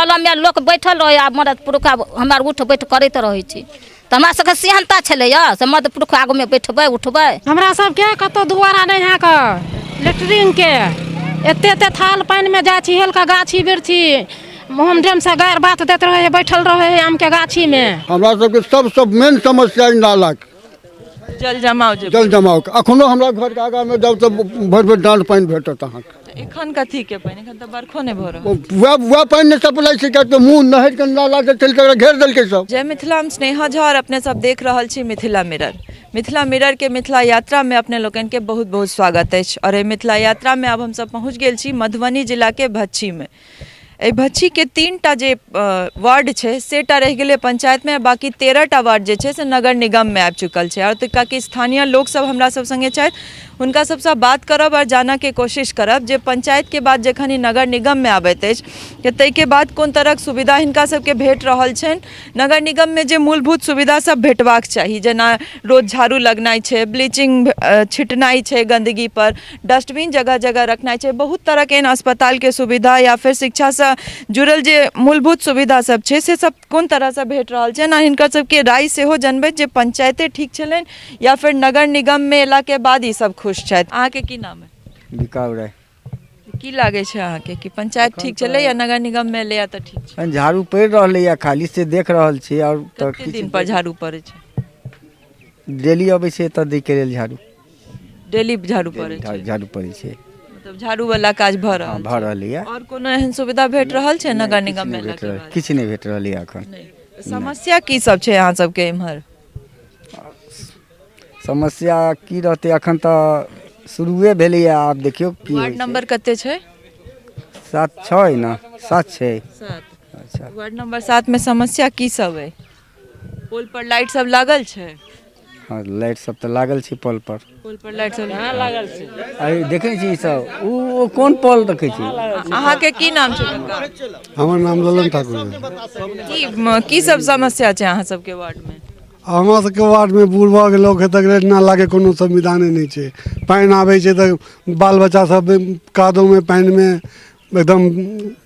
कलममे लोक बैठल रहै आ मरद पुरुष आब हमरा आर उठ बैठ करैत रहै छी। तऽ हमरा सबके सेहनता छलैया से मर्द पुरुष आगूमे बैठबै उठबै। हमरा सबके कतहु दुआरा नहि है कऽ लेटरिनके, एते एते थाल पानिमे जाइ छी हेल कऽ, गाछी बिरछी मोहन डेमसँ गारि बात दैत रहै है, बैठल रहै है आमके गाछीमे। हमरा सबके सबसँ मेन समस्या ई नालाके जल जमाव, जे जल जमावके। अखनो हमरा घरके आगाँमे जाउ तऽ भरि भरि डाँड़ पानि भेटत अहाँके। तऽ एखन कथी के पानि? एखन तऽ बरखो नहि भऽ रहल। वएह पानि नहि सप्लाई छै, किएक तऽ मुँह नहरिके नाला जे चलि कऽ घेर देलकै सब। जय मिथिला, हम स्नेहा झा और अपने सब देख रहल छी मिथिला मिरर। मिथिला मिरर के मिथिला यात्रा में अपने लोकनि के बहुत बहुत स्वागत अछि। और एहि मिथिला यात्रा में आब हम सब पहुँच गेल छी मधुबनी जिला के भच्छी में। एहि भच्छीके 3टा जे वार्ड छै से टा रहि गेलै पंचायतमे, बाँकी 13टा वार्ड जे छै से नगर निगममे आबि चुकल छै। आओर ओतुका के स्थानीय लोकसभ हमरा सभ सङ्गे छथि, हुनका सभसँ बात करब आओर जानऽके कोशिश करब जे पंचायतके बाद जखन ई नगर निगममे आबैत अछि तऽ ताहिके बाद कोन तरहक सुविधा हिनका सभके भेट रहल छनि। नगर निगममे जे मूलभूत सुविधा सब भेटबाक चाही, जेना रोज झाड़ू लगनाइ छै, ब्लीचिंग छिटनाइ छै गन्दगी पर, डस्टबिन जगह जगह रखनाइ छै, बहुत तरहके एहन अस्पतालके सुविधा या फेर शिक्षासँ जुड़ल जे मूलभूत सुविधा सब छै से सब कोन तरहसँ भेट रहल छनि। आ हिनकर सबके राय सेहो जनबैत जे पंचायते ठीक छलनि या फेर नगर निगममे अयलाके बाद ई सब खुश छथि। अहाँके की नाम अइ? बिकाउ राय। की लागै छै अहाँके कि पंचायत ठीक छलै या नगर निगममे एलैया तऽ ठीक छै? झाड़ू पड़ि रहलैया खाली से देख रहल छी। आओर तऽ कते दिन पर झाड़ू पड़ै छै? डेली अबै छै तऽ दैके लेल झाड़ू। डेली झाड़ू पड़ै छै? झाड़ू पड़ै छै। मतलब झाड़ू वाला काज भऽ रहल भऽ रहलैया। आओर कोनो एहन सुविधा भेट रहल छै नगर निगम मे? किछु नहि भेट रहलैया एखन। समस्या की सब छै अहाँ सबके इम्हर? समस्या की रहतै, एखन तऽ शुरुए भेलैए, आब देखियौ की वार्ड नंबर कते छै? 7 6 अइ ने, 7 छै। 7। अच्छा, वार्ड नंबर 7 में समस्या की सब अइ? पोल पर लाइट सब लागल छै? हँ, लाइट सब तऽ लागल छै पोल पर। पोल पर लाइट सब लागल छै? अरे देखै छी ई सब, ओ कोन पोल देखै छी? अहाँके की नाम छै कक्का? हमर नाम ललन ठाकुर। की सब समस्या छै अहाँ सबके वार्ड में? हमरा सबके वार्डमे बूढ़ भऽ गेल लोक तक नालाके कोनो संविधाने नहि छै। पानि आबै छै तऽ बाल बच्चा सब कादोमे पानिमे एकदम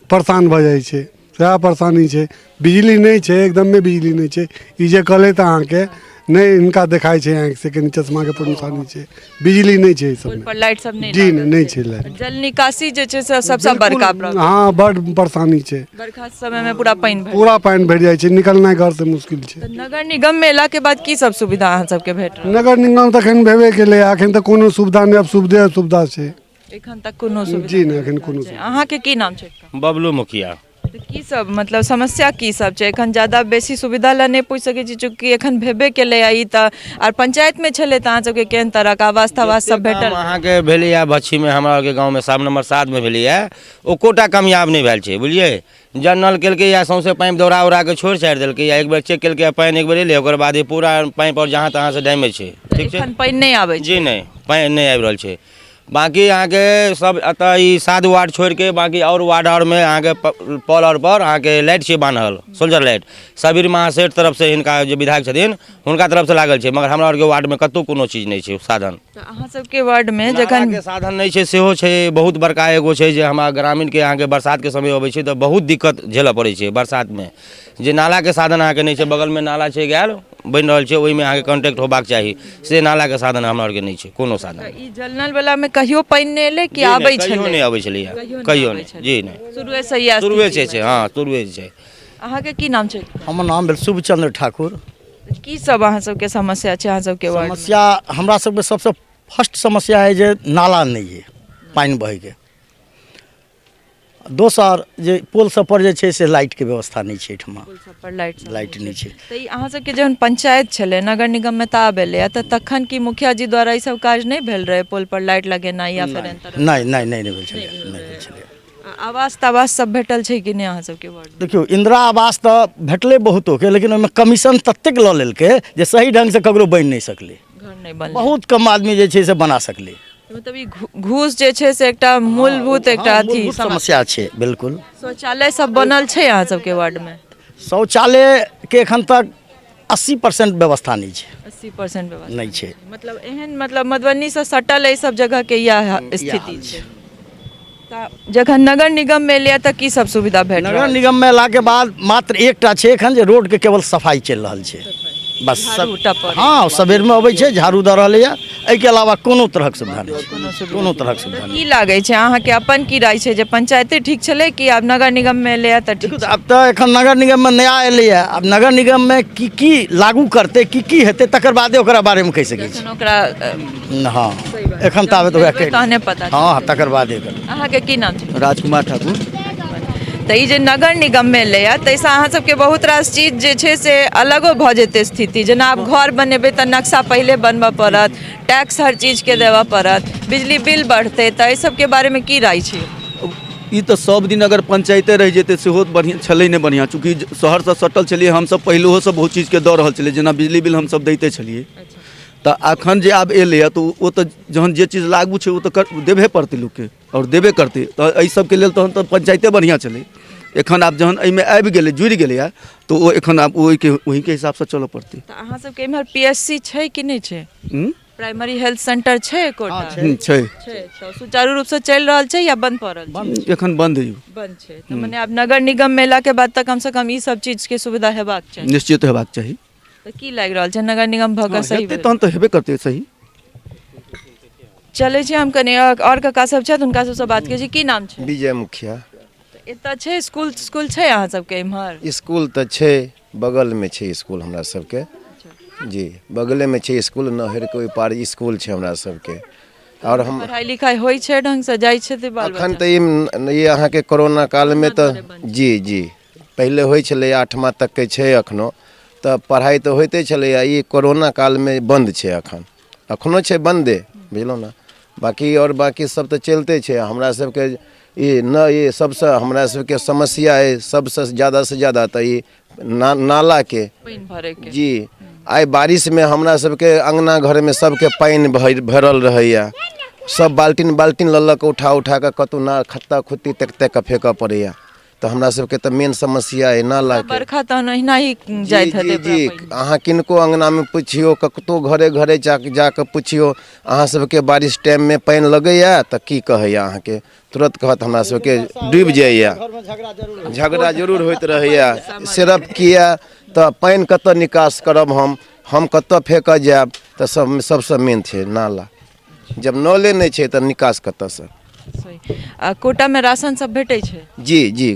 परेशान भऽ जाइ छै, सएह परेशानी छै। बिजली नहि छै, एकदमे बिजली नहि छै। ई जे कहलथि अहाँके नहि, हिनका देखाइ छै आँखिसँ कनि चश्माके परेशानी छै, बिजली नहि छै एहि सबमे, पर लाइट सब नहि जी नहि, नहि छै लाइट। जल निकासी जे छै से सबसँ बड़का प्रॉब्लम। हँ, बड परेशानी छै। बरखा समय में पूरा पानि भरि पूरा पानि भरि जाइ छै, निकलनाइ घरसँ मुश्किल छै। तऽ नगर निगम मे एला के बाद की सब सुविधा अहाँ सबके भेट रहल? नगर निगम तऽ एखन भेबे केलै, एखन तऽ कोनो सुविधा नहि, आब सुविधे असुविधा छै। एखन तक कोनो सुविधा जी नहि, एखन कोनो सुविधा। अहाँके की नाम छै? बबलू मुखिया। तऽ की सब मतलब समस्या की सब छै? एखन ज्यादा बेसी सुविधा लए नहि पूछि सकै छी, चूँकि एखन भेबे केलैए ई तऽ, आर पंचायतमे छलै तऽ अहाँ सबके केहन तरहक आवास तावास सब भेटल? अहाँके भेलैए भच्छीमे, हमरा आरके गाँवमे 7 नम्बर 7मे भेलैए, एकोटा कामयाब नहि भेल छै, बुझलियै। जनरल केलकैए सौँसे पाइप दौड़ा उड़ाके छोड़ि छाड़ि देलकैए, एक बेर चेक केलकैए पानि एक बेर एलै, ओकर बाद पूरा पाइप आओर जहाँ तहाँसँ डैमेज छै। ठीक छै, एखन पानि नहि आबै छै? जी नहि, पानि नहि आबि रहल छै। बाँकी अहाँके सब एतऽ ई 7 वार्ड छोड़िके बाँकी आओर वार्ड आरमे अहाँके पोल आर पर अहाँके लाइट छै बान्हल, सोल्जर लाइट सबीर महासेठ तरफसँ, हिनका जे विधायक छथिन हुनका तरफसँ लागल छै, मगर हमरा आरके वार्डमे कतहु कोनो चीज नहि छै साधन। तऽ अहाँ सबके वार्डमे जखन नालाके साधन नहि छै सेहो छै बहुत बड़का एगो छै जे हमरा ग्रामीणके अहाँके बरसातके समय अबै छै तऽ बहुत दिक्कत झेलऽ पड़ै छै बरसातमे, जे नालाके साधन अहाँके नहि छै। बगलमे नाला छै गेल बनि रहल छै, ओहिमे अहाँके कॉन्टेक्ट होबाक चाही, से नालाके साधन हमरा आरके नहि छै कोनो साधन। ई जल नल वला मे कहियो पानि नहि एलै कि आबै छलै? कहियो नहि आबै छलैया, कहियो नहि। जी नहि, शुरुए से इएह शुरुए से छै। हँ, शुरुए छै। अहाँके की नाम छै? हमर नाम भेल शुभचंद्र ठाकुर। की सब अहाँ सबके समस्या छै अहाँ सबके वार्ड? समस्या हमरा सबके सबसँ फर्स्ट समस्या है जे नाला नहि है पानि बहैके, दोसर जे पोल सब पर जे छै से लाइटके व्यवस्था नहि छै एहिठमा। पोल सब पर लाइट सब लाइट नहि छै। तऽ ई अहाँ सबके जहन पंचायत छलै, नगर निगममे तऽ आब एलैया, तऽ तखन की मुखिया जी द्वारा ई सब काज नहि भेल रहै, पोल पर लाइट लगेनाइ या फेर एहन तरहक? नहि नहि नहि भेल छलै, नहि भेल छलै। आवास तावास सब भेटल छै कि नहि अहाँ सबके वार्ड? देखियौ, इंदिरा आवास तऽ भेटलै बहुतोके, लेकिन ओहिमे कमीशन ततेक लऽ लेलकै जे सही ढङ्गसँ ककरो बनि नहि सकलै, घर नहि बनलै, बहुत कम आदमी जे छै से बना सकलै। मतलब ई घूस जे छै से एकटा मूलभूत एकटा अथी मूलभूत समस्या छै। बिल्कुल। शौचालय सब बनल छै अहाँ सबके वार्ड मे? शौचालयके एखन तक 80% व्यवस्था नहि छै। 80% व्यवस्था नहि छै। मतलब एहन मतलब मधुबनी से सटल एहि सब जगह के इएह स्थिति छै। तऽ जखन नगर निगममे एलैए तऽ की सब सुविधा भेट नगर रहल छै? निगममे एलाके बाद मात्र एकटा छै एखन जे रोडके केवल सफाइ चलि रहल छै बस सब। झाड़ू पर। हँ, सबेरमे अबै छै, झाड़ू दऽ रहलैए, एहिके अलावा कोनो तरहक सुविधा नहि छै, कोनो तरहक सुविधा नहि। की लागै छै अहाँके, अपन की राय छै जे पंचायते ठीक छलै कि आब नगर निगममे एलैए तऽ ठीक? आब तऽ एखन नगर निगममे नया एलैए, आब नगर निगममे की की लागू करतै, की की हेतै, तकर बादे ओकरा बारेमे कहि सकै छी ओकरा। हँ, एखन ताबे तऽ ओकरा तहने पता। हँ, तकर बादे। अहाँके की नाम छै? राजकुमार ठाकुर। तऽ ई जे नगर निगममे एलैए ताहिसँ अहाँ सबके बहुत रास चीज जे छै से अलगो भऽ जेतै स्थिति। जेना आब घर बनेबै तऽ नक्शा पहिले बनबऽ पड़त, टैक्स हर चीजके देबऽ पड़त, बिजली बिल बढ़तै, तऽ एहि सबके बारेमे की राय छै? ई तऽ सब दिन अगर पंचायते रहि जेतै सेहो बढ़िआँ छलै नहि बढ़िआँ, चूँकि शहरसँ सटल छलियै हमसब, पहिलुओसँ बहुत चीजके दऽ रहल छलियै, जेना बिजली बिल हमसब दैते छलियै। तऽ एखन जे आब एलैए तऽ ओ तऽ जहन जे चीज लागू छै ओ तऽ देबहे पड़तै लोकके आओर देबे करतै। तऽ एहि सबके लेल तहन तऽ पंचायते बढ़िआँ छलै। एखन आब जहन एहिमे आबि गेलै, जुड़ि गेलैए, तऽ ओ एखन आब ओहिके ओहिके हिसाबसँ चलऽ पड़तै। तऽ अहाँ सबके इम्हर पी एस सी छै कि नहि छै? प्राइमरी हेल्थ सेंटर छै एकोटा? छै। तऽ सुचारू रूपसँ चलि रहल छै या बंद पड़ल छै? एखन बंद है। बंद छै, तऽ मने आब नगर निगम मेला के बाद तऽ कमसँ कम ई सब चीजके सुविधा हेबाक चाही। निश्चित हेबाक चाही। तऽ की लागि रहल छै, नगर निगम भऽ कऽ सही हेतै? तहन तऽ हेबे करतै सही। चलै छी हम कनि आओर कका सब छथि, हुनका सबसँ बात करै छी। की नाम छै? विजय मुखिया। एतऽ छै स्कूल? स्कूल छै अहाँ सबके इम्हर? स्कूल तऽ छै, बगलमे छै स्कूल हमरा सबके जी, बगलेमे छै स्कूल, नहरके ओहि पार स्कूल छै हमरा सबके। आओर हम पढ़ाइ लिखाइ होइ छै ढङ्गसँ? जाइ छै बाल? अखन तऽ ई अहाँके कोरोना कालमे तऽ जी जी पहिले होइ छलै, 8मा तकके छै एखनो तऽ पढ़ाइ तऽ होइते छलैए। ई कोरोना कालमे बन्द छै, अखन अखनो छै बन्दे, बुझलहुँ ने? बाँकी आओर बाँकी सब तऽ चलिते छै। हमरा सबके ई न ई सबसँ हमरा सबके समस्या अइ सबसँ ज्यादासँ ज्यादा तऽ ई नालाके पानि भरैके जी। आइ बारिशमे हमरा सबके अङ्गना घरमे सबके पानि भरल रहैए, सब बाल्टीन बाल्टीन लऽ लऽ कऽ उठा उठा कऽ कतहु ना खत्ता खुत्ती ताकि ताकि कऽ फेकऽ पड़ैए। तऽ हमरा सबके तऽ मेन समस्या अइ नालाके। बरखा तहन अहिना ही जाइत हेतै? जी जी, अहाँ किनको अङ्गनामे पुछियौ, कतहु घरे घरे जा जाकऽ पुछियौ, अहाँ सबके बारिश टाइममे पानि लगैए तऽ की कहैए अहाँके? तुरन्त कहत हमरा सबके डूबि जाइए। झगड़ा जरूर होइत रहैए, सिर्फ किए तऽ पानि कतऽ निकास करब हम कतऽ फेकऽ जायब? तऽ सब सबसँ मेन छै नाला। जब नले नहि छै तऽ निकास कतऽसँ? आ कोटामे राशन सब भेटै छै? जी जी,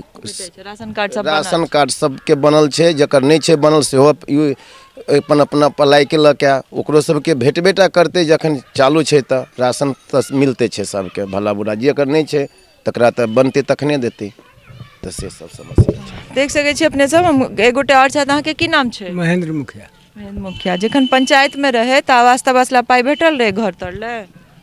राशन कार्ड सब? राशन कार्ड सबके बनल छै, जकर नहि छै बनल सेहो अपन अपन अप्लाई केलक हए, ओकरो सबके भेटबे टा करतै। जखन चालू छै तऽ राशन तऽ मिलते छै सबके भला बुरा, जकर नहि छै तकरा तऽ बनतै तखने देतै। तऽ से सब समस्या छै। देख सकै छी अपने सब। हम एक गोटे आओर छथि। अहाँके की नाम छै? महेंद्र मुखिया। महेंद्र मुखिया, जखन पंचायतमे रहै तऽ आवास तावास ला पाइ भेटल रहै घर तर ले?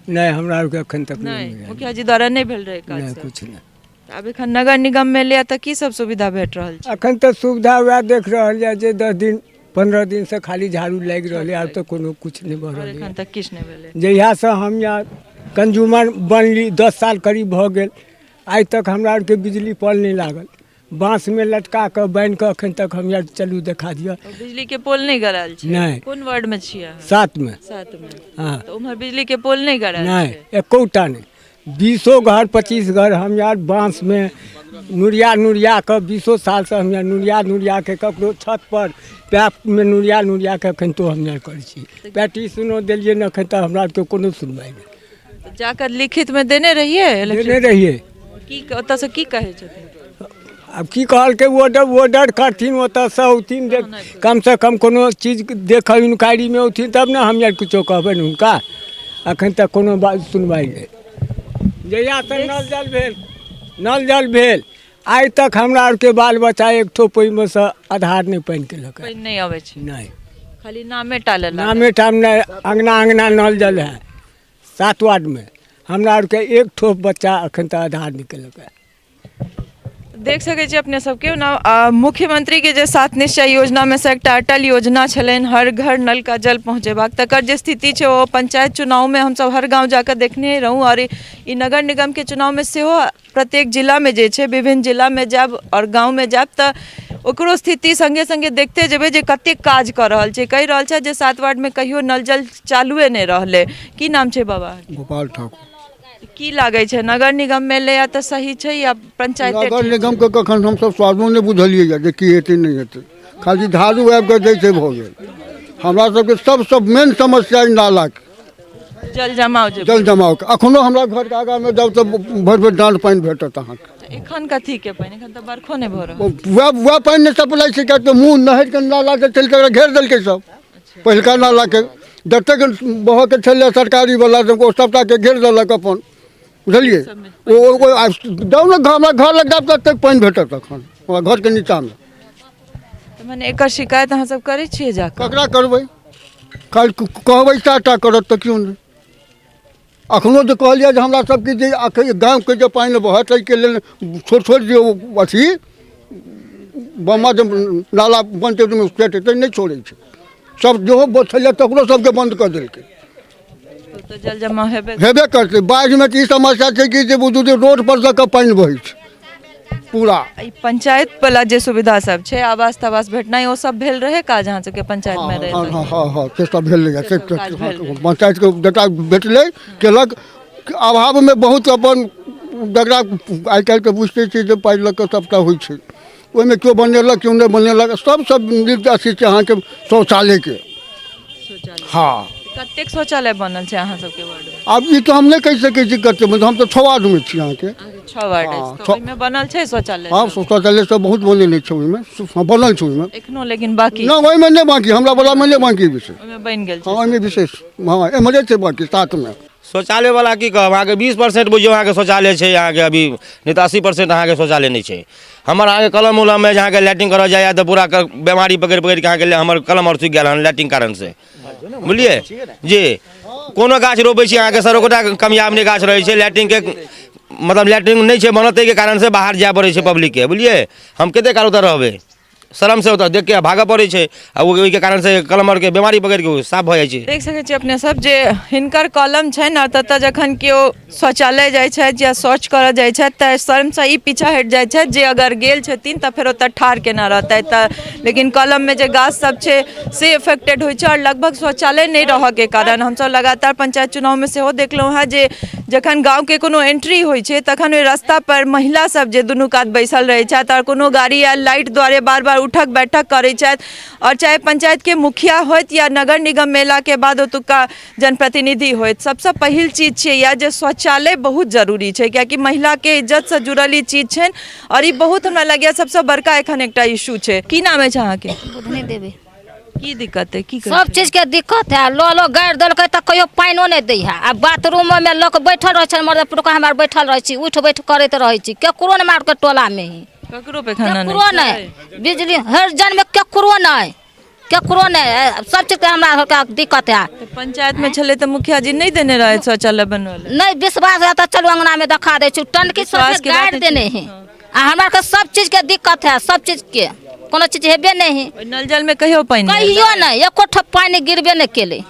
नहि, हमरा आरके एखन तक नहि। मुखिया जी द्वारा नहि भेल रहै काज नहि सब? किछु नहि। आब एखन नगर निगममे एलैए तऽ की सब सुविधा भेट रहल छै? एखन तऽ सुविधा वएह देख रहल यऽ जे 10 दिन 15 दिनसँ खाली झाड़ू लागि रहलै, आब तऽ कोनो किछु नहि भऽ रहल। एखन तक किछु नहि भेलै? जहियासँ हम यहाँ कंज्यूमर बनली, 10 साल करीब भऽ गेल, आइ तक हमरा आरके बिजली पल नहि लागल। बाँसमे लटका कऽ बान्हि कऽ एखन तक हम आर चलू देखा दिअ। बिजली के पोल नहि गड़ायल छै? नहि। कोन वार्ड में छियै अहाँ? 7मे। 7मे? हँ। तऽ उम्हर बिजली के पोल नहि गड़ायल नहि छै? एकोटा नहि। 20 घर 25 घर हम यार बाँसमे नुरिया नुरिया कऽ 20 सालसँ हम यार नुरिया नुरिया के ककरो छत पर पैपमे नुरिया नुरिया के एखन तो हम यार करै छी। पेटिशनो देलियै ने, एखन तक हमरा आरके कोनो सुनवाइ नहि। तऽ जाकऽ लिखित मे देने रहियै? देने रहियै। की ओतऽसँ की कहै छथिन? आब की कहलकै, ऑर्डर करथिन, ओतऽसँ औथिन, देख कमसँ कम कोनो चीज देखऽ इन्क्वायरीमे औथिन तब ने हम आर किछो कहबनि हुनका। एखन तक कोनो बात सुनवाइ नहि। जहियासँ नल जल भेल, नल जल भेल, आइ तक हमरा आरके बाल बच्चा एक ठोप ओहिमे सँ आधार नहि पानि केलक। पानि नहि अबै छै? नहि। खाली नामे टा लेल? नामे टा नहि। अङ्गना अङ्गना नल जल है 7 वार्डमे, हमरा आरके एक ठोप बच्चा एखन तक आधार नहि केलक। देख सकै छी अपने सबके ओना मुख्यमंत्री के जे सात निश्चय योजना मे से एकटा अटल योजना छलनि हर घर नल का जल पहुँचेबाक, तकर जे स्थिति छै ओ पंचायत चुनाव मे हमसब हर गाँव जाकऽ देखने रहूँ। आओर ई नगर निगम के चुनाव मे सेहो प्रत्येक जिला मे जे छै, विभिन्न जिला मे जायब आओर गाँव मे जायब तऽ ओकरो स्थिति संगे संगे देखते जेबै जे कतेक काज कऽ रहल छै। कहि रहल छथि जे 7 वार्ड मे कहियो नल जल चालुए नहि रहलै। की नाम छै बाबा? गोपाल ठाकुर। की लागै छै, नगर निगम मे एलैया तऽ सही छै या पंचायते? नगर निगमके कखन हमसब स्वादो नहि बुझलियै जे की हेतै नहि हेतै, खाली झाड़ू आबि कऽ दै छै, भऽ गेल। हमरा सबके सबसँ मेन समस्या ई नालाके जल जमाव, जे जल जमावके। अखनो हमरा घरके आगाँमे जाउ तऽ भरि भरि डाँड़ पानि भेटत अहाँके। एखन कथी के पानि? एखन तऽ बरखो नहि भऽ रहल। वएह पानि नहि सप्लाई छै, किएक तऽ मुँह नहरिके नाला जे चलि कऽ घेर देलकै सब। पहिलका नालाके जतेक बहऽके छलै सरकारी वला, ओ सबटाके घेर देलक अपन, बुझलियै? ओ जाउ ने हमरा घर लग जायब तऽ ततेक पानि भेटत अखन हमरा घरके नीचाँमे। तऽ मने एकर शिकायत अहाँ सब करै छियै जाकऽ? ककरा करबै? काल्हि कहबै सएह करत तऽ केओ नहि। अखनो जे कहलियै जे हमरा सबके जे अखन गामके जे पानि बहत ताहिके लेल छोड़ि छोड़ि दियौ, अथी बम्मा जे नाला बनतै ओहिमे सेट हेतै, नहि छोड़ै छै सब। जेहो छलै तकरो सबके बन्द कऽ देलकै। तऽ जल जमा हेबे हेबे करतै। बाढ़िमे तऽ ई समस्या छै कि जे बुझू जे रोड पर सँ कऽ पानि बहै छै पूरा। ई पंचायत वाला जे सुविधा सब छै, आवास तावास भेटनाइ, ओ सब भेल रहै काज अहाँ सबके पंचायत मे रहै? हँ हँ हँ हँ, से सब भेलैए, से सब काज भेल रहै। पंचायतके जकरा भेटलै केलक, अभावमे बहुत अपन जकरा आइ काल्हिके बुझिते छियै जे पाइ लऽ कऽ सभटा होइ छै, ओहिमे केओ बनेलक, केओ नहि बनेलक। सबसँ नीक अथी छै अहाँके शौचालयके। हँ। कतेक शौचालय बनल छै अहाँ सबके वार्ड मे? आब ई तऽ हम नहि कहि सकै छी कतेक, हम तऽ 6 वार्डमे छी अहाँके। 6 वार्ड अछि तऽ ओहिमे बनल छै शौचालय? हँ, शौचालय सब बहुत बनेने छै ओहिमे। हँ, बनल छै ओहिमे एखनो, लेकिन बाकी नहि, ओहिमे नहि बाकी, हमरा वलामे नहि बाकी विशेष। ओहिमे बनि गेल छै? हँ, ओहिमे विशेष, हँ, एम्हरे छै बाकी 7मे। शौचालय वाला की कहब अहाँके, 20% बुझियौ अहाँके शौचालय छै अहाँके अभी, नहि तऽ 80% अहाँके शौचालय नहि छै। हमर अहाँके कलम उलममे जे अहाँके लैट्रिन करऽ जाइए तऽ पूरा बेमारी पकड़ि पकड़ि कऽ अहाँके हमर कलम आओर सुखि गेल हन लैट्रिन कारणसँ, बुझलियै जी? कोनो गाछ रोपै छी अहाँके सर, ओकरा कामयाब नहि गाछ रहै छै। लैट्रिनके मतलब लैट्रिन नहि छै बनल, ताहिके कारणसँ बाहर जाय पड़ै छै पब्लिकके, बुझलियै? हम कतेक काल ओतऽ रहबै? शरमसँ ओतऽ देख के भागऽ पड़ै छै, आ ओहिके कारणसँ कलम आरके बेमारी पकड़ि कऽ साफ भऽ जाइ छै। देख सकै छी अपने सब जे हिनकर कलम छनि, आओर ततऽ जखन केओ शौचालय जाइ छथि या शौच करऽ जाइ छथि तऽ शर्मसँ ई पीछा हटि जाइ छथि जे अगर गेल छथिन तऽ फेर ओतऽ ठाढ़ केना रहतथि। तऽ लेकिन कलममे जे गाछ सब छै से इफेक्टेड होइ छै, आओर लगभग शौचालय नहि रहऽके कारण हमसब लगातार पंचायत चुनावमे सेहो देखलहुँ हेँ जे जखन गाँवके कोनो एंट्री होइ छै तखन ओहि रास्तापर महिला सब जे दुनू कात बैसल रहै छथि, आओर कोनो गाड़ी आयल लाइट दुआरे बार बार उठक बैठक करै छथि। आओर चाहे पंचायतके मुखिया होथि या नगर निगम मेलाके बाद ओतुका जनप्रतिनिधि होथि, सबसँ पहिल चीज छियै इएह जे शौचालय बहुत जरूरी छै, कियाकि महिलाके इज्जतसँ जुड़ल ई चीज छनि, आओर ई बहुत हमरा लगैए सबसँ बड़का एखन एकटा इशू छै। की नाम अछि अहाँके? बुधनी देवी। की दिक्कत है? की सब चीज के दिक्कत है। लो लो गाड़ि देलकै तऽ कहियो पानिओ नहि दै है, आ बाथरूमो मे लोक बैठल रहै छै, मर्द पुरुख हमरा बैठल रहै छी, उठि बैठ करैत रहै छी। केकरो नहि मार के टोला मे ही ककरो पैखाना नहि, केकरो नहि, बिजली हर में केकरो नहि, केकरो नहि, सब चीज के हमरा सबके दिक्कत है। पंचायत में छलै तऽ मुखिया जी नहि देने रहै शौचालय बनबै लए? नहि विश्वास है तऽ चलू अंगना में देखा दै छी, टनकी सब विश्वास के बात गाड़ि देने है, आ हमरा के सब चीज के दिक्कत है, सब चीज के कोनो चीज हेबे नहीं है। नल जल में कहियो पानि नहि? कहियो नहीं, एको ठोप पानि गिरबे नहीं केले,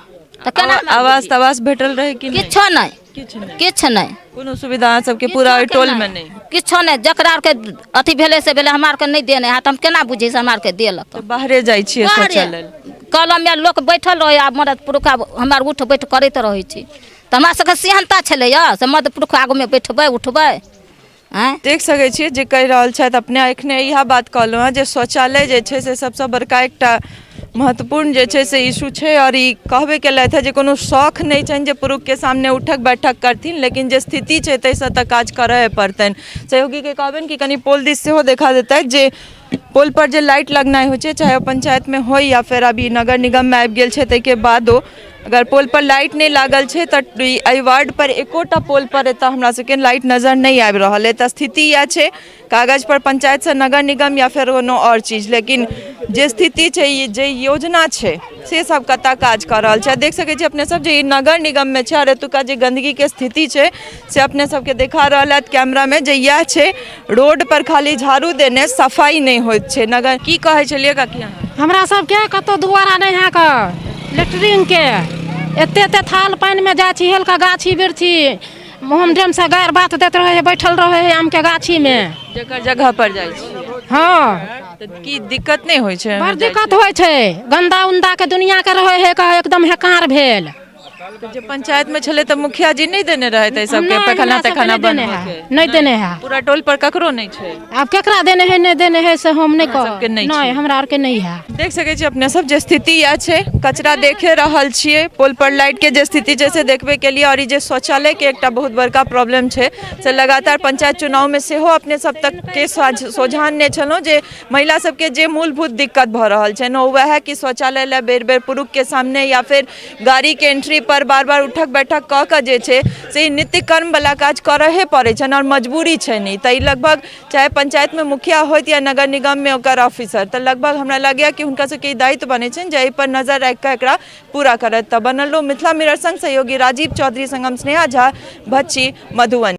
तऽ केना? आवास तावास भेटल रहै कि नहि? किछो नहीं, किछु नहि, किछु नहि, कोनो सुविधा अहाँ सबके पूरा ओहि टोल में नहि? किछो नहि। जकरा आरके अथी भेलै से भेलै, हमरा आरके नहि देने है, तऽ हम केना बुझै से हमरा आरके देलक? तऽ बाहरे जाइ छियै शौचालय? कलम मे लोक बैठल रहै, आ मरद पुरुख हमरा आर उठ बैठ करैत रहै छी, तऽ हमरा सबके सेहनता छलैया से मर्द पुरुख आगूमे बैठबै उठबै। आँय, देख सकै छियै जे कहि रहल छथि अपने, एखने इएह बात कहलहुँ हेँ जे शौचालय जे छै से सबसँ बड़का एकटा महत्वपूर्ण जे छै से इशू छै, आओर ई कहबे केलथि हेँ जे कोनो शौख नहि छनि जे पुरुषके सामने उठक बैठक करथिन, लेकिन जे स्थिति छै ताहिसँ तऽ काज करए पड़तनि। सहयोगीके कहबनि कि कनि पोल दिस सेहो देखा देतथि जे पोल पर जे लाइट लगनाइ होइ छै, चाहे ओ पंचायतमे होइ या फेर अभी नगर निगममे आबि गेल छै, ताहिके बादो अगर पोल पर लाइट नहि लागल छै तऽ एहि वार्ड पर एकोटा पोल पर एतऽ हमरा सबके लाइट नजर नहि आबि रहल अछि। तऽ स्थिति इएह छै, कागज पर पंचायतसँ नगर निगम या फेर कोनो आओर चीज, लेकिन जे स्थिति छै, ई जे योजना छै से सब कतऽ काज कऽ रहल छै? देख सकै छी अपने सब जे ई नगर निगममे छै, आओर एतुका जे गन्दगीके स्थिति छै से अपने सबके देखा रहल हत कैमरामे जे इएह छै। रोड पर खाली झाड़ू देने सफाइ नहि होइत छै। नगर की कहै छलियै काकी अहाँ? हमरा सबके कतौ दुआरा नहि है कऽ लेटरिनके, एते एते थाल पानिमे जाइ छी हेल कऽ, गाछी बिरछी मुहम डेमसँ गारि बात दैत रहै है, बैठल रहै है आमके गाछीमे। जकर जगह पर जाइ छी? हँ। तऽ की दिक्कत नहि होइ छै? बड़ दिक्कत होइ छै, गन्दा उन्दाके दुनिआँके रहै है कऽ, एकदम हेकार भेल। तऽ जे पंचायत में छलै तऽ मुखिया जी नहि देने रहथि एहि सबके नहि, पैखाना हमरा सबके तैखाना नहि देने बनबऽ है के? नहि देने है। पूरा टोल पर ककरो नहि छै। आब केकरा देने है नहि देने है से हम नहि अहाँ कहब। सबके नहि नहि छै। हमरा आरके नहि है। देख सकै छी अपने सब जे स्थिति इएह छै, कचरा देखे रहल छियै, पोल पर लाइट के जे स्थिति छै से देखबे के लिए, और ई जे शौचालय के एकटा बहुत बड़का प्रॉब्लम छै से लगातार पंचायत चुनाव में सेहो अपने सब तक के सोझान छलहुँ जे महिला सबके जे मूलभूत दिक्कत भऽ रहल छै ने, ओ वएह कि शौचालय लए बेर बेर पुरुष के सामने या फिर गाड़ी के एंट्री पर बार बार उठक बैठक कऽ कऽ जे छै से ई नित्य कर्म वाला काज करहे पड़ै छनि और मजबूरी छनि। तऽ ई लगभग चाहे पंचायत में मुखिया होइत या नगर निगम में ओकर ऑफिसर, तऽ लगभग हमरा लगैए कि हुनका सबके ई दायित्व बनै छनि जे एहिपर नजर राखि कऽ एकरा पूरा करत। तऽ बनल रहू मिथिला मिरर संग, सहयोगी राजीव चौधरी संग हम स्नेहा झा, भच्छी, मधुबनी।